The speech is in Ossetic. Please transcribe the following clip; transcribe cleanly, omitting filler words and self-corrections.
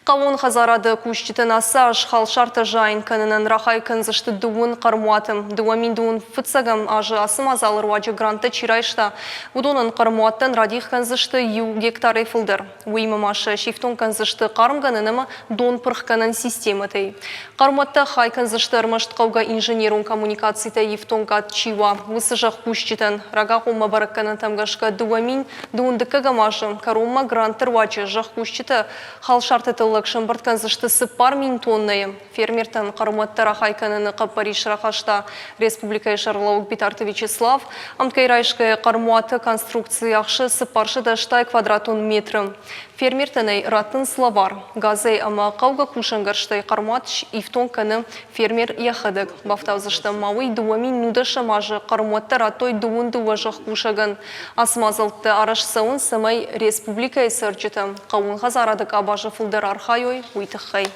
Хъӕууон хӕдзарады кусджытӕн ацы аз халсартӕ зайын кӕнынӕн рахай кӕндзысты дыууын хъӕрмуаты. 2010 фыццӕгӕм азы ацы мадзалы руаджы гранттӕ чи райста, уыдонӕн хъӕрмуаттӕн радих кӕндзысты иу гектарӕй фылдӕр. Уыимӕ ма сӕ сифтонг кӕндзысты хъармгӕнӕн ӕмӕ донпырхгӕнӕн системӕтӕй. Хъӕрмуӕттӕ хай кӕндзысты ӕрмӕст хъӕугӕ инженерон коммуникацитӕй ифтонгад чи уа, уыцы зӕхкусджытӕн. Рагагъоммӕ бӕрӕггӕнӕнтӕм гӕсгӕ 2000 дыккӕгӕм азы кӕронмӕ грантты руаджы зӕхкусджытӕ халсарты тыллӕг сӕмбырд кӕндзысты 4000 тоннӕйы. Фермертӕн хъӕрмуӕттӕ рахай кӕныны хъӕппӕрис рахаста республикӕйы сӕргълӕууӕг Битарты Вячеслав. Ӕмткӕй райсгӕ хъӕрмуаты конструкци ахсы 480 квадратон метры. Фермертӕн ӕй раттынц лӕвар. Газӕй ӕмӕ хъӕугӕ кусӕнгӕрзтӕй хъӕрмуат ифтонг кӕны фермер йӕхӕдӕг. Бафтаудзыстӕм ма уый 2019 азы хъӕрмуӕттӕ радтой дыууын дыууӕ зӕхкусӕгӕн. Ацы мадзӕлттӕ арӕзт цӕуынц, цӕмӕй республикӕйы цӕрджытӕ хъӕууон хӕдзарады къабазы фылдӕр архайой, уый тыххӕй.